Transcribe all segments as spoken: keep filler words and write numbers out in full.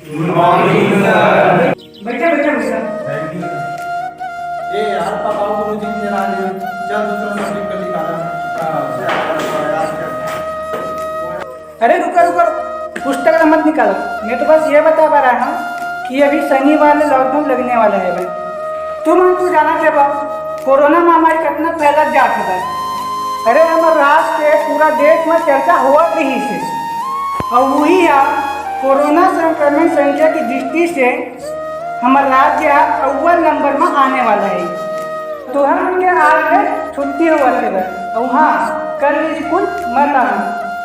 Good morning, sir. बैठा, बैठा, बैठा। ए यार, पकाओ गुरुजी, मेरा आ गया। चल, दूसरा subject कर निकाला। अरे रुको, रुको, पुस्तक ला मत निकालो। मैं तो बस ये बता पा रहा हूँ कि अभी शनिवार ले lockdown लगने वाला है भाई। तुम हमको जाना थे बाबू, कोरोना महामारी कितना फैलत जात है भाई। अरे हमर राज के पूरा देश में चर्चा होवत रही से, और वही है कोरोना संक्रमण संख्या की दृष्टि से हमर राज्य ह अव्वल नंबर म आने वाला है। तुहर मन के आज ले छुट्टी होवत हे बर। अउ हाँ, कल स्कूल मत आना,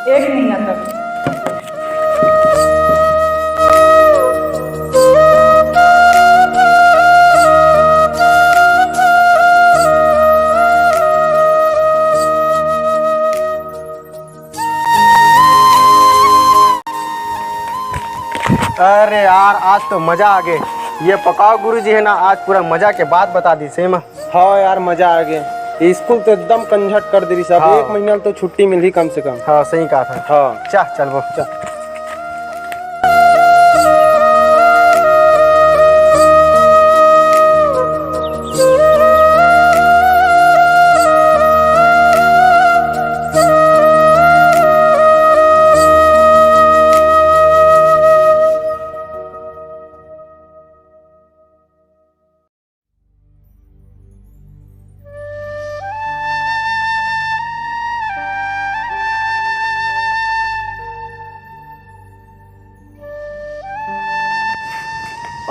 एक महीना तक। अरे यार, आज तो मजा आ गे। ये पकाओ गुरुजी है ना, आज पूरा मजा के बात बता दी सही में। हाँ यार, मजा आ गे। ये स्कूल तो एकदम कंझट कर दे रही सब। हाँ। एक महीना तो छुट्टी मिलही कम से कम। हाँ, सही कहा था। हाँ। चल, चल वो। चल।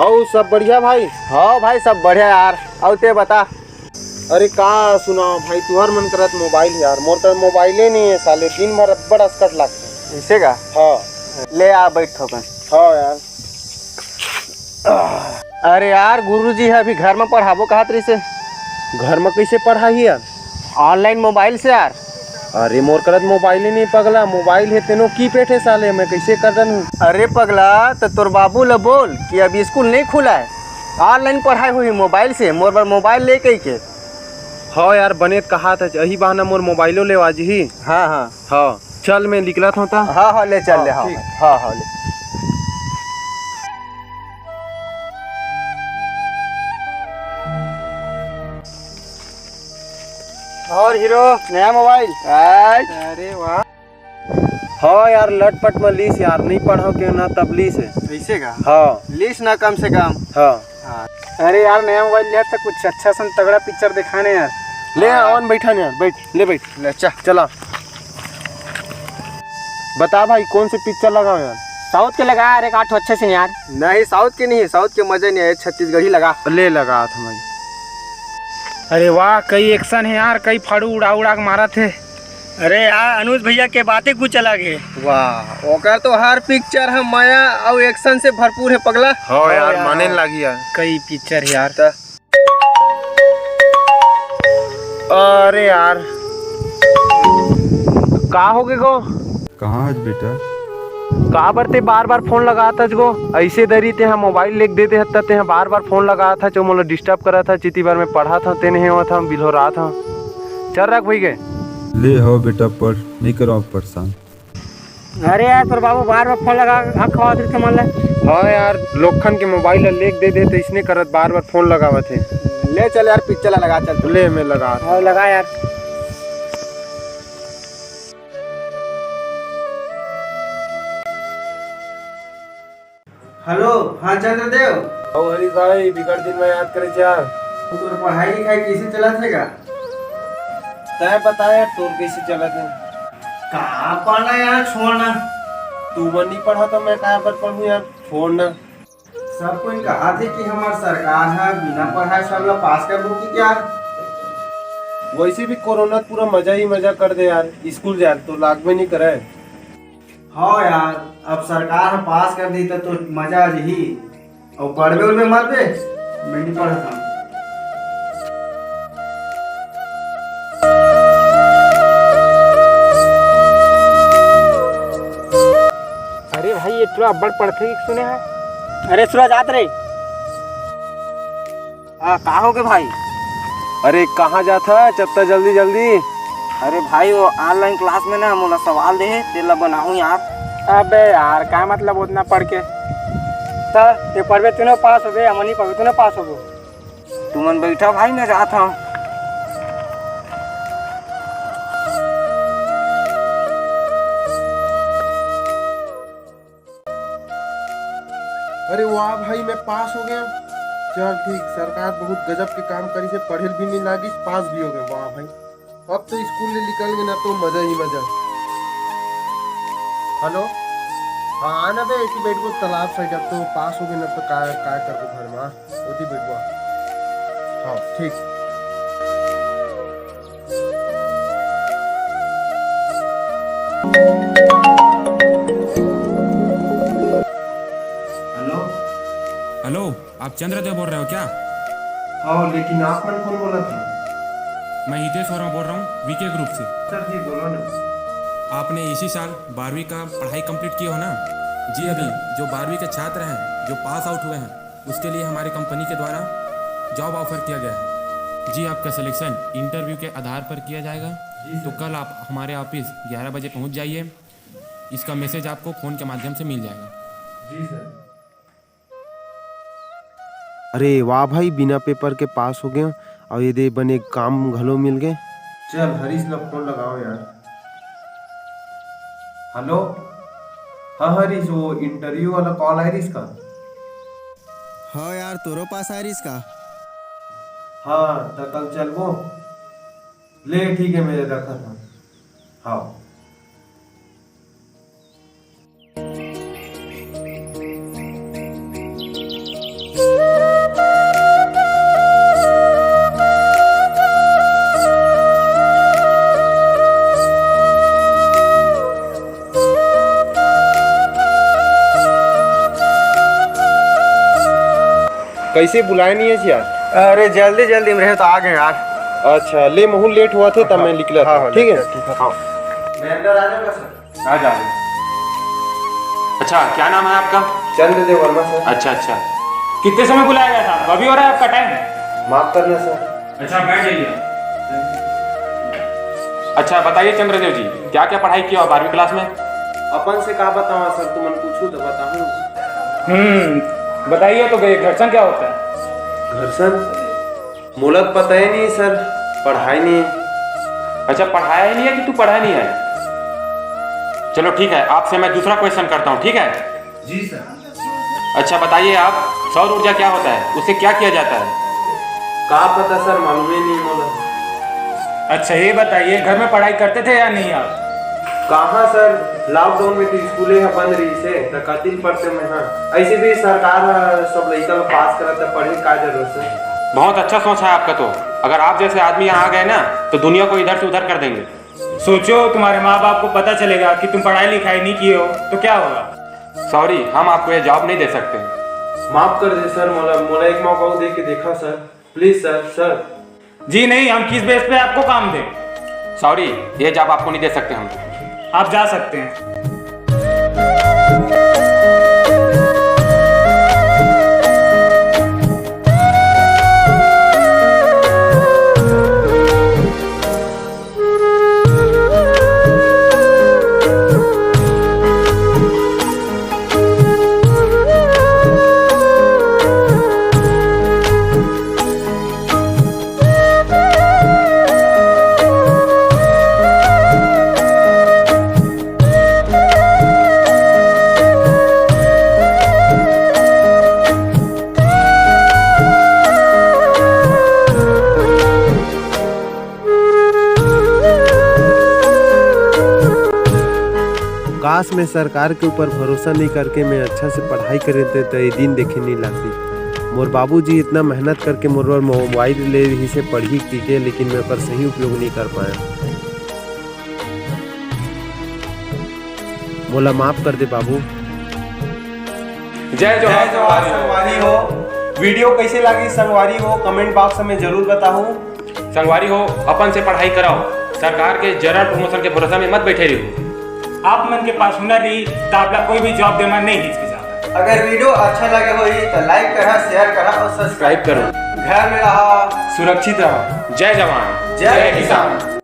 अउ सब बढ़िया भाई? हाँ भाई, सब बढ़िया यार। अउ ते बता? अरे का सुनाओ भाई, तुहर मन करत मोबाइल यार, मोर करत मोबाइले नहीं है साले, दिन भर अब्बड़ असकट लागथे। ऐसे का? हाँ। ले आ, बैठ थोकन। हाँ यार। अरे यार, गुरुजी ह अभी घर म पढ़ाबो कहत रहिसे। घर म कइसे पढ़ाही यार? Online मोबाइल से यार। अरे मोर करत मोबाइल ही नहीं पगला, मोबाइल हे तेनो कीपैड हे साले, मैं कइसे कर डरहूँ? अरे पगला, त तोर बाबू ल बोल कि अभी स्कूल नहीं खुला है, online पढ़ाई होही मोबाइल से, मोर बर मोबाइल ले कहिके। हाँ यार, बने त कहात हस, अही बहाना मोर मोबाइलो लेवा जही। हाँ, हाँ। हाँ, चल मैं निकलत हूँ ता। हाँ, हाँ, ले चल, हाँ, ले, हाँ, ठीक। हाँ, हाँ, ले। और हीरो, नया मोबाइल? आज? अरे वाह। हाँ यार, लटपट में लीस यार, नहीं पढ़ो के ना तब लीस है। ऐसे का? हाँ। लीस ना कम से कम। हाँ। हाँ। अरे यार, नया मोबाइल लिया तो कुछ अच्छा सन तगड़ा पिक्चर दिखाने यार। ले हाँ। आवन बैठा ना यार, बैठ, ले बैठ। ले, अच्छा। चला। बता भाई, कौन से पिक्चर लगाओ यार? साउथ के लगा यार, एक आठ अच्छे से यार। नहीं, साउथ के नहीं है, साउथ के मजे नहीं आए, छत्तीसगढ़ी लगा। ले लगा था भाई। अरे वाह, कई एक्शन है यार, कई फाड़ू उड़ा उड़ा के मारत है। अरे यार, अनुज भैया के बातें कुछ अलग है। वाह, ओकर तो हर पिक्चर है मया अउ एक्शन से भरपूर है पगला। हाँ यार, हाँ यार, माने हाँ। लागी यार। कई पिक्चर है यार। त अरे यार, का हो गे गो? कहाँ हस बेटा? काबर ते बार-बार फोन लगात हस गो? अइसे दरी तेहा मोबाइल लेके दे दे हस त तेहा बार-बार फोन लगात हस, जो मोला डिस्टर्ब करत हस, चिति बार मैं पढ़त हंव, ते नहीं होवत हंव, बिल्होरात हंव। चल रख भई गे। ले हव बेटा पढ़, नहीं करव परेशान। अरे यार, तोर बाबू बार-बार फोन लगा हक खवात रहिथे मन ल। हाँ यार, लोखन के मोबाइल ल लेके दे दे त इसने करत बार-बार फोन लगावत हे। ले चल यार, पिक्चर ल लगा चल। ले मैं लगा। हाँ, लगा यार। हेलो, हाँ चंद्रदेव। अउ हरीश भाई, बिकट दिन में याद करे यार। तोर पढ़ाई लिखाई कइसे चलत हे गा? तैं बता यार, तोर कइसे चलत हे? का पढ़ना यार, छोड़ना। तू मन नहीं पढ़ा तो मैं काय बर पढ़ूं यार, छोड़ना। सब कोई कहा थे कि हमार सरकार है बिना पढ़ाए सब ला पास कर दू कि क्या? वैसे भी कोरोना पूरा मजा ही मजा कर दे यार, स्कूल जाए तो लागबे नहीं करे। हाँ यार, अब सरकार ह पास कर दी त तो मजा आ जही। अउ पढ़बे उढ़बे मत बे, मैं नहीं पढ़त हूँ। अरे भाई, ये टुरा अब्बड़ पढ़थे कि सुने है। अरे सुरा जात रे। आ, का हो गे भाई? अरे, कहाँ जात हस अतना जल्दी जल्दी? अरे भाई, वो online class में ना मोला सवाल दे हे, तेला बनाहूँ यार। अबे यार, का मतलब उतना पढ़ के? सर, ये पढ़बे तूने पास होबे, हमन नहीं पढ़बे तूने पास होबो। तुमन बैठा भाई, मैं जात हूँ। अरे वाह भाई, मैं पास हो गया। चल ठीक, सरकार बहुत गजब के काम करिस हे, पढ़े ल भी नहीं लागिस, पास भी हो गया। वाह भाई, अब तो स्कूल ले निकल गए ना तो मजा ही मजा। हेलो, हाँ आना बे, ऐसी बैठ को तालाब साइड। अब तो पास हो गए ना तो का, का करबो घर में, हाँ? ओती बैठ को। हाँ ठीक। हेलो। हेलो, आप चंद्रदेव बोल रहे हो क्या? हाँ, लेकिन आप मन कौन बोला था? मैं हितेश वर्मा बोल रहा हूँ, वीके ग्रुप से। सर जी, बोलो ना। आपने इसी साल बारहवीं का पढ़ाई कंप्लीट किया हो ना? जी, अभी जो बारहवीं के छात्र हैं, जो पास आउट हुए हैं, उसके लिए हमारी कंपनी के द्वारा जॉब ऑफर किया गया है। जी, आपका सिलेक्शन इंटरव्यू के आधार पर किया जाएगा। जी तो सर। कल आप हमारे ऑफिस ग्यारह बजे पहुंच जाइए। इसका मैसेज आपको फ़ोन के माध्यम से मिल जाएगा। जी सर। अरे वाह भाई, बिना पेपर के पास हो गए और ये दे बने काम घलो मिल गए। चल हरीश ला फोन लगाओ यार। हेलो, हाँ हरीश, वो इंटरव्यू वाला कॉल आय रिस का? हाँ यार, तोरो पास आय रिस का? हाँ, त कल चलबो। ले ठीक है, मैं रखत हूँ। हाँ। कैसे बुलाए नहीं है यार? अरे जल्दी जल्दी में रहे तो आ गए यार। अच्छा, ले महू लेट हुआ थे तब हाँ, मैं निकला हाँ, था। हाँ, ठीक है, ठीक है। हाँ। मैं अंदर आ जाऊंगा सर। आ जाओ। अच्छा, क्या नाम है आपका? चंद्रदेव वर्मा सर। अच्छा अच्छा, कितने समय बुलाया गया था? अभी हो रहा है आपका टाइम। माफ करना सर। अच्छा, बैठ जाइए। अच्छा बताइए चंद्रदेव जी, क्या क्या पढ़ाई किया हो बारहवीं क्लास में? अपन से का बतावा सर, तुमन पूछू तो बताहूँ। हम्म, बताइए तो, घर्षण क्या होता है? घर्षण? मोला तो पता ही नहीं सर, पढ़ाई नहीं है। अच्छा, पढ़ाया ही नहीं है कि तू पढ़ा नहीं है? चलो ठीक है, आपसे मैं दूसरा क्वेश्चन करता हूँ, ठीक है? जी सर। अच्छा बताइए आप, सौर ऊर्जा क्या होता है, उससे क्या किया जाता है? का पता सर, मालूम ही नहीं मोला। अच्छा ये बताइए, घर में पढ़ाई करते थे या नहीं आप? कहाँ सर, लॉकडाउन में तो स्कूले ह बंद रहिस हे, त कतिल पढ़ते मैं, हाँ। ऐसे भी सरकार ह सब लइका ला पास करत है, पढ़े का जरूरत है? बहुत अच्छा सोच है आपका तो। अगर आप जैसे आदमी यहाँ आ गए ना, तो दुनिया को इधर से उधर कर देंगे। सोचो, तुम्हारे माँ बाप को पता चलेगा कि तुम पढ़ाई लिखाई नहीं किए हो, तो क्या होगा? सॉरी, हम आपको ये जॉब नहीं दे सकते। माफ कर दे सर, मोला, मोला एक मौका और दे के देखा सर, प्लीज सर, सर। जी नहीं, हम किस बेस पे आपको काम दें? सॉरी, ये जॉब आपको नहीं दे सकते हम। आप जा सकते हैं। काश, मैं सरकार के ऊपर भरोसा नहीं करके मैं अच्छा से पढ़ाई करे ते, त ये दिन देखे नहीं लागती। मोर बाबूजी इतना मेहनत करके मोर बर मोबाइल ले रही से पढ़ी के, लेकिन मैं ओकर सही उपयोग नहीं कर पाया। मोला माफ कर दे बाबू। जय जोहार संगवारी हो। वीडियो कैसे लगी संगवारी हो, कमेंट बॉक्स में जरूर बताओ। संगवारी हो, अपन से पढ़ाई कराओ, सरकार के जनरल प्रमोशन के भरोसा में मत बैठे रहो। आप मन के पास हुनर रही, तो आप ला कोई भी जॉब दे में नहीं हिचकिचाता। अगर वीडियो अच्छा लगे होही, तो लाइक करा, शेयर करा और सब्सक्राइब करो। घर में रहा, सुरक्षित रहा। जय जवान, जय जय किसान। किसान।